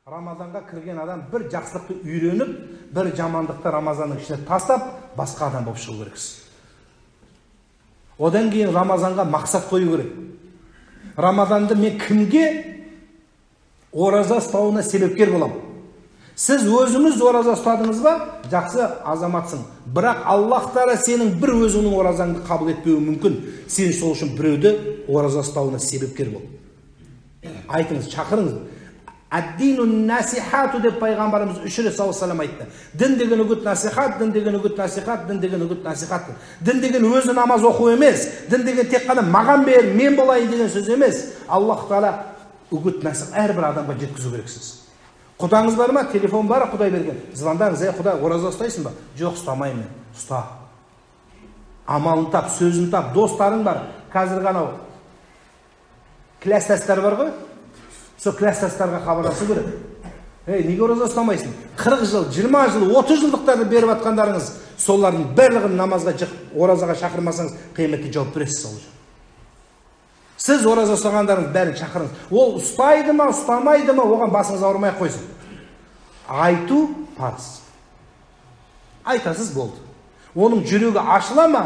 Рамазанға кірген адам бір жақсылықты үйреніп, бір жамандықты Рамазанның ішіне тастап, басқа адам болып шығу керексіз. Одан кейін Рамазанға мақсат қою керек. Рамазанды мен кімге ораза ұстауына себепкер боламын? Сіз өзіңіз ораза ұстадыңыз ба? Жақсы азаматсың. Бірақ Аллах тағала сенің бір өзіңнің оразаңды қабыл етпеуі мүмкін. Сен сол үшін біреуді ораза ұстауына себепкер бол. Айтыңыз, шақырыңыз. Әд-дину насихату деп пайғамбарымыз 3 рет саллаллаху алейхи айтты. Дін деген үгіт насихат, дін деген үгіт насихат, дін деген үгіт насихат. Дін деген өзі намаз оқу емес. Дін деген тек қана маған бер, мен болайын деген сөз емес. Аллах тағала үгіт насихат әрбір адамға жеткізу керексіз. Құдаңыз бар ма? Телефон бар, Құдай берген. Звондаңыз, ей Құдай, ораза ұстайсың ба? Жоқ, ұстамаймын мен. Ұста. Амалын тап, сөзін тап, достарың бар. Қазіргі анау класстастар бар ғой? Сол класстастарға хабарласу керек. Ей, неге ораза ұстамайсың? 40 жыл, 20 жыл, 30 жылдықтарды беріп жатқандарыңыз, солардың барлығын намазға, оразаға шақырмасаңыз, қияметте жауап бересіз сол үшін. Сіз ораза ұстағандарыңыз бәрін шақырыңыз. Ол ұстайды ма, ұстамайды ма, оған басыңыз ауырмай қойсын. Айту парыз. Айтасыз болды. Оның жүрегі ашыла ма,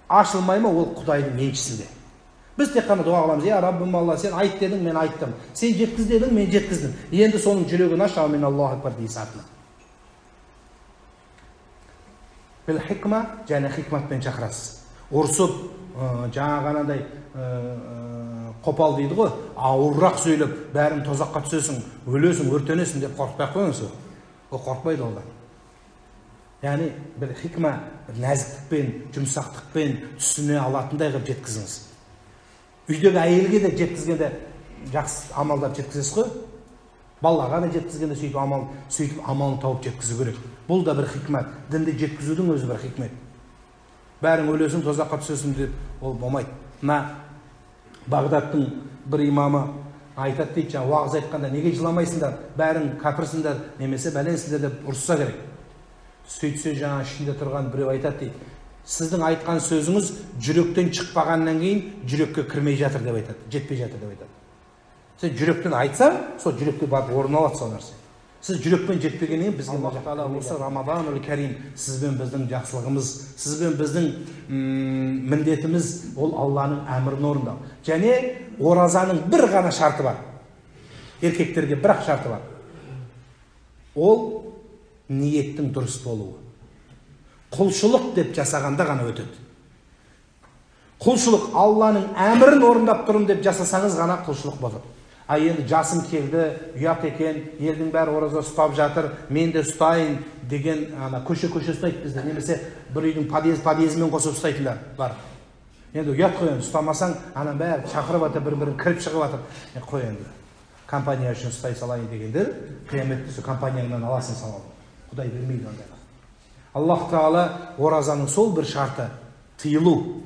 ашылмай ма, ол Құдайдың еншісінде. Біз тек қана дұға қыламыз. Я Раббым Алла, сен айт дедің, мен айттым. Сен жеткіз дедің, мен жеткіздім. Енді соның жүрегін аш, амин, Аллаху акбар дейсіз артынан. Біл хикма және хикматпен шақырасыз. Ұрсып, жаңағы анандай қопал дейді ғой, ауыррақ сөйлеп, бәрін тозаққа түсесің, өлесің, өртенесің деп қорқытпай ақ қойыңыз. Ол қорықпайды одан. Яғни бір хикма, бір нәзіктікпен, жұмсақтықпен түсіне алатындай қылып жеткізіңіз. Үйдегі әйелге де жеткізгенде жақсы амалдап жеткізесіз ғой. Балаға да жеткізгенде сөйтіп амал, сөйтіп амалын тауып жеткізу керек. Бұл да бір хикмат. Дінді жеткізудің өзі бір хикмет. Бәрің өлесің, тозаққа түсесің деп ол болмайды. Мына Бағдаттың бір имамы айтады дейді, жаңа уағыз айтқанда неге жыламайсыңдар, бәрің кәпірсіңдер, немесе бәленсіңдер деп ұрысса керек. Сөйтсе жаңа ішінде тұрған біреу айтады дейді, сіздің айтқан сөзіңіз жүректен шықпағаннан кейін жүрекке кірмей жатыр деп айтады, жетпей жатыр деп айтады. Сен жүректен айтсаң, сол жүрекке барып орын алады сол нәрсе. Сіз жүрекпен жетпегеннен кейін бізге Аллах тағала осы Рамазанул Карим сізбен біздің жақсылығымыз, сізбен біздің міндетіміз ол Алланың әмірін орындау. Және оразаның бір ғана шарты бар. Еркектерге бір-ақ шарты бар. Ол ниеттің дұрыс болуы. Құлшылық деп жасағанда ғана өтеді. Құлшылық Алланың әмірін орындап тұрмын деп жасасаңыз ғана құлшылық болады. А енді жасым келді, ұят екен, елдің бәрі ораза ұстап жатыр, мен де ұстайын деген ана көше-көше ұстайды бізде, немесе бір үйдің подъезімен қосып ұстайтындар бар. Енді ұят қой енді, ұстамасаң, ананың бәрі шақырып жатыр, бір-бірін кіріп шығып жатыр. Қой енді, компания үшін ұстай салайын дегендер, қияметте сол компанияңнан аласың сауабын. Құдай бермейді ондайға. Аллах тағала оразаның сол бір шарты тыйылу.